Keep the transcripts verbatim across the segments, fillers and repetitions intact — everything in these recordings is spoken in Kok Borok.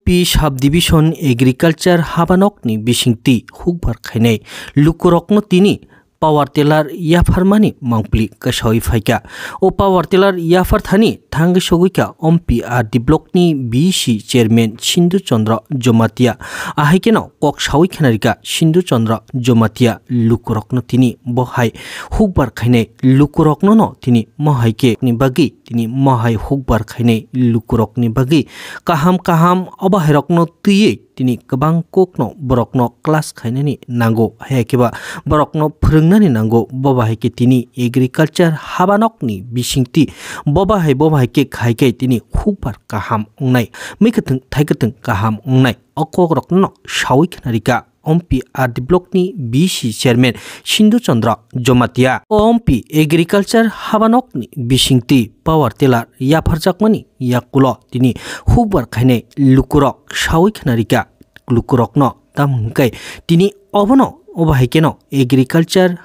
P Subdivision Agriculture habanokni bisingtwi hukbar khainai lukurokno tini power tiller yapharmani mangpili kasawi phaikha. O power tiller yaphar thani thangwi sogwikha Ompi R D blockni B C chairman Sindhu Chandra Jamatia. Ahaikeno kok sawi khnarikha Sindhu Chandra Jamatia lukurokno tini bo hai hukbar khainai lukurokno no tini mohai khe ni bagwi tini mohai hukbar khainai lukurokni bagwi kaham kaham obahairokno twiwi tini kwbang kokno borokno class khainani nango, hai khe ba borokno phwrwngnani nango. Bo bahai khe tini agriculture habanokni bisingtwi bo bahai bo bahai khe khai khe tini hukbar kaham wngnai, mui kwthwng thai kwthwng kaham wngnai. O kokrokno sawi khnarikha Ompi R D blockni B C chairman Sindhu Chandra Jamatia. O Ompi agriculture habanokni bisingtwi power tiller yapharjakmani yakulo tini hukbar khainai lukurok sawi khnarikha. Lukurokno tamo hwnkhe tini obono obo hai kheno agriculture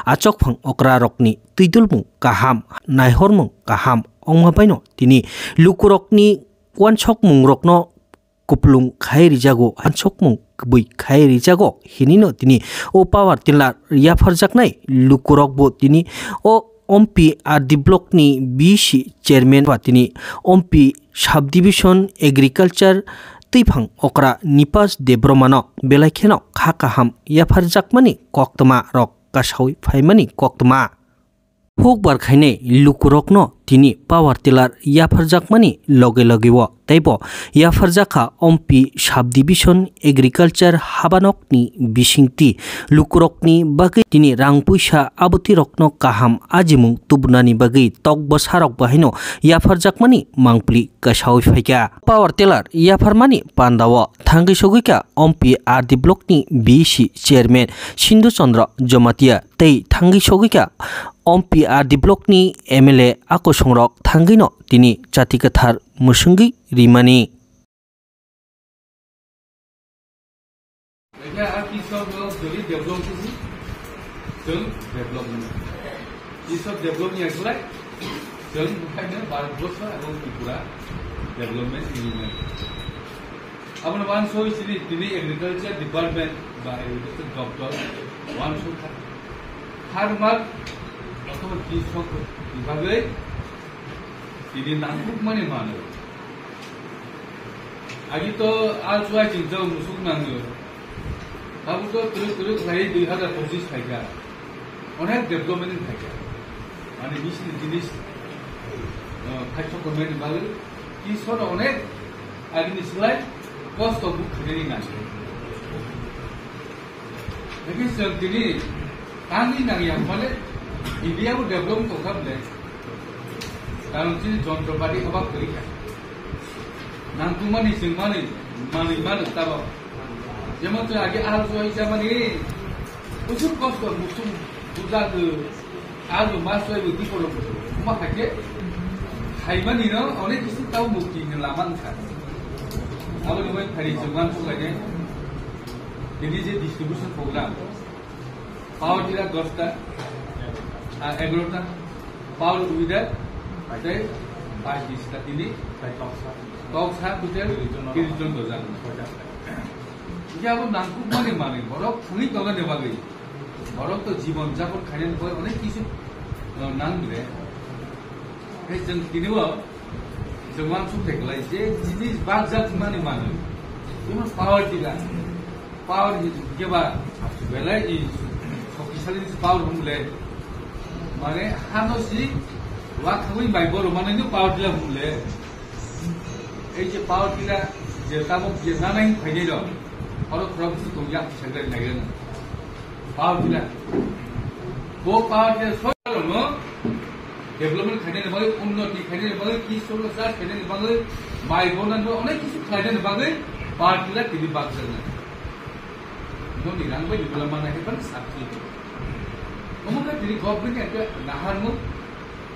achokphang okrarokni twidulmung kaham, naihormung kaham wngma baino tini lukurokni uansukmungrokno kupulung khai rijago, uansukmung kubui khai rijago hinino tini o power tiller yapharjaknai lukurokbo tini o Ompi R D blockni B C chairman ba tini Ompi subdivision agriculture twiphang okra Nipas Debbarmano belai kheno kha kaham yapharjakmani koktwma rok kasawi phaimani koktwma. Hukbar khainai lukurokno tini power tiller yapharjakmani loge loge o teibo yapharjakha Ompi subdivision agriculture habanokni bisingtwi lukurokni bagwi tini rang puisa abwtwirokno kaham ajimung tubunani bagwi tok bwsarok bahaino yapharjakmani mangpili kasawi phaikha. Power tiller yapharmani pandao thangwi sogwikha Ompi R D blockni B C chairman Sindhu Chandra Jamatia tei thangwi sogwikha Ompi R D blockni M L A a kosongrok thangwino tini chati kwthar mwswngwi rimani. Ekhe a Kishok no jodi develop kisi, chwng develop ni. Kishok develop ni akulai, chwng bukhaino Bharat Borsho ebong Tripura development ni nai. Abono wansoi chini tini agriculture department ba agriculture doptor wansoi kha. Farmer othoba Kishok ni bagwi tini nangkukmani mano. Agi to a chuai ching chao musuk nangyo. Abo to turu turu khlai dui hazar pochis phaikha. Onek development phaikha. Mane bisni jinis, eh, khaisok komeni bagwi Kishok no onek agini slai kosto buk khainani nangkhe. Lagi chwng tini tangwi nangya mane India bo develop tongkha bole. Karon chini jontropati obab kwrwi kha. Nangkukmani chwng manwi, manwi mano tabo. Jemon chwng age ahal chuai chamani, usuk kosto musuk bujak, ahal mas chuai bo diporo bo. Kuma khaikhe khaimani no onek kisu tabo mukti ni lama wngkha. Aboni bai phari chwng wansuk lainai. Tini je distribution program, power tiller dosta, ah, egarota, power weeder, tei pach bista tini, tei toksa, toksa total tiris jon dojak. Hingke abo nangkukmani manwi, borok thangwi tongnani bagwi, borok to jibon japon khainani bagwi onek kisu, ah, nang bile. Tei chwng tini o Chwng wansuk thai kwlai je jinis bakjak mani manwi. Jemon power tiller. Power ni keba belai i shoktisali power hum le. Mane hano si wa khagwi mai boro mane no power tiller hum le. Ei je power tiller je tabok je nanai phainai rok. Oro khorok si tong yak sagre nai reno. Power tiller. Bo power tiller soi no development khainani bagwi, unnoti khainani bagwi, Kishok no charge khainani bagwi, mai bonani bagwi, onek kisu khlainani bagwi power tiller tini bakjaknai. Noni rang bai nibula mana hai phano sakhi. Omo khe tini government ni ekta naharmung,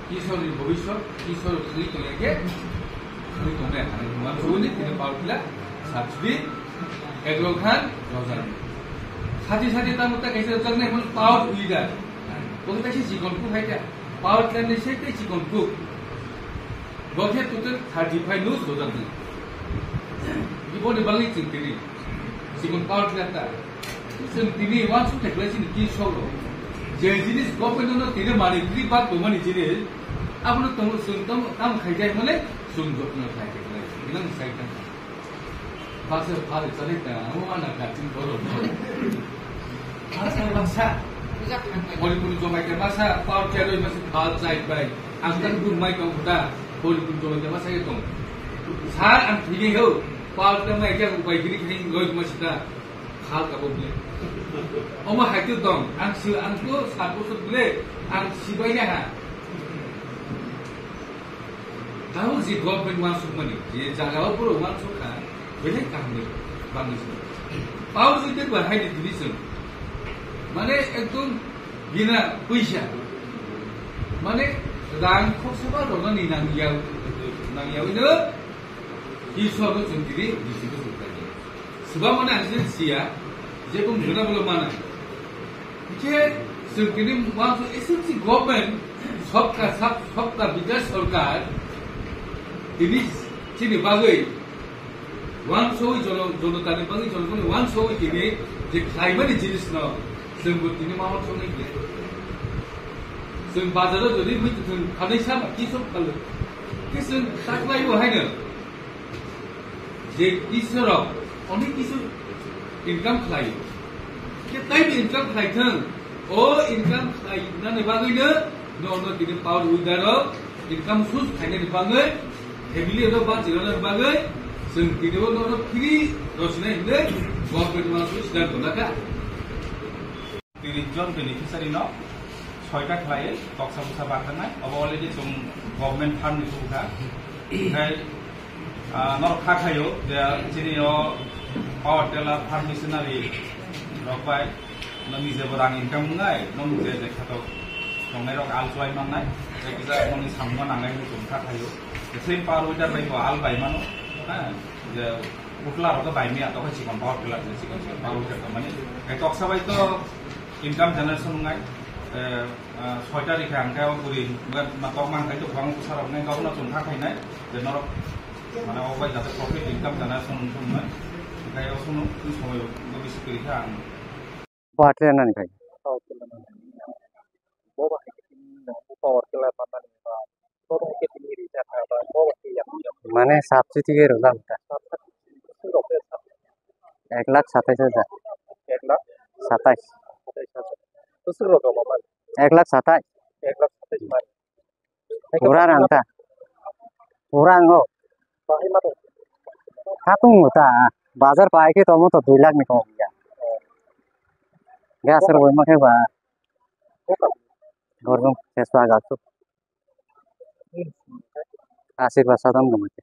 Kishok ni bhobishyot, Kishok thangwi tongya khe, thangwi tongnai hai. Wansugwi tini power tiller subsidy ek lakh khan rojak. Sati sati tamo ta kaisa rojak nai, emon power weeder. Bo khe kaisa chikon kuk hai khe. Power tiller ni se tei chikon kuk. Bo khe total thirty five no rojak nai. Boni bagwi chwng tini chikon power plant ta. Chwng tini uansuk thai khlai chini tin soro. Je jinis government no tini manwi free bag tongmani jinis, abono tong chwng tong tamo khaijai hwnle chwng jotno khai thai khlai. Ilang sai tang. Baksa phal chale ta, amo mana kachin boro. Baksa baksa. Boni kunu jomai ta baksa power plant roi baksa phal chai bai. Ang tang dum mai tong khuda. Boni kunu jomai ta baksa ye tong. Sir, ang thigwi ho. Pal tamo ekhe upai giri khe loi ma sita khal ka bo ble. Omo hai to dong, ang si, ang to sat bosor ble, ang sibai ya ha. Tamo je government wansuk mani, je jaga o puro wansuk kha, belai kaham ni bangni se. Pau je te ba hai ni division. Mane ekdom bina puisa. Mane rang khoksa ba rona ni nang yau, nang yau ino. Isor no chwng tini D C no chwng khlai di. Swbang mane ang se siya, je bung jona bolo mana. Hikhe chwng tini uansuk S M C government, sabka sab, sabka bikas sarkar, tini chini bagwi uansugwi jono-, jonotani bagwi, jonotani uansugwi tini je khlaimani jinis no chwng bo tini ma uansugwi khlai. Chwng bazar o jodi mui chwng khanai sama kisok khalo. Khe chwng taklai bo haino. Je Iswrok onek kisu income khlai. Khe taibo income khlai thwng. O income khlainani bagwino nono tini power winder rok income source khainani bagwi, family rok bachiroknani bagwi chwng tini o nono free rwchinai hinwi government uansuk siddhanto lakha. Tiris jon beneficiary no soita khlai toksa busa barjaknai. Obo already chwng government fund ni thubukha. Okhai, ah, norok kha khaio je chini o power tiller, farm machinery rok bai nokni jebo rang income wngnai, nokni je je khatok tongnai rok al chuai mannai, je kisa nokni samungma nangnai hwnwi chwng kha khaio. Je same power winder bai bo al bai mano, ha, je Utla rok bai miya to chikon power tiller ni chikon chikon power tiller mani. Ai toksa bai to income generation ngai. Eh, eh, soita rikha ang kai o guri ma tok mang kai to bang usa rok ngai gabna chwng kha khainai. Je norok mane o bai jate profit income generation wng thung nai. Kai o sunu ni somoi o bisi kiri kha ang. Power tiller nani khai. Power tiller nani. Bo ba hai khe tini no power tiller manani ba. Bo ba hai khe tini ri jakha ba. Bo ba hai khe yak yak. Mane sabchi tige rwla hota. Sab sab. Sab sab. Ek lakh satais hajar. Ek lakh? Satais. Satais hajar. Bwswk rok rwma man? Ek lakh satais. Ek lakh satais man. Pura rang ta. Pura ang o. Bahai ma tong. Hatung ta. Bazar pai khe tomo to dui lakh ni kom ya. Gas rwma khe ba. Bokam. Gorjong seswa gasu. Hmm. Asik ba sadam gama khe.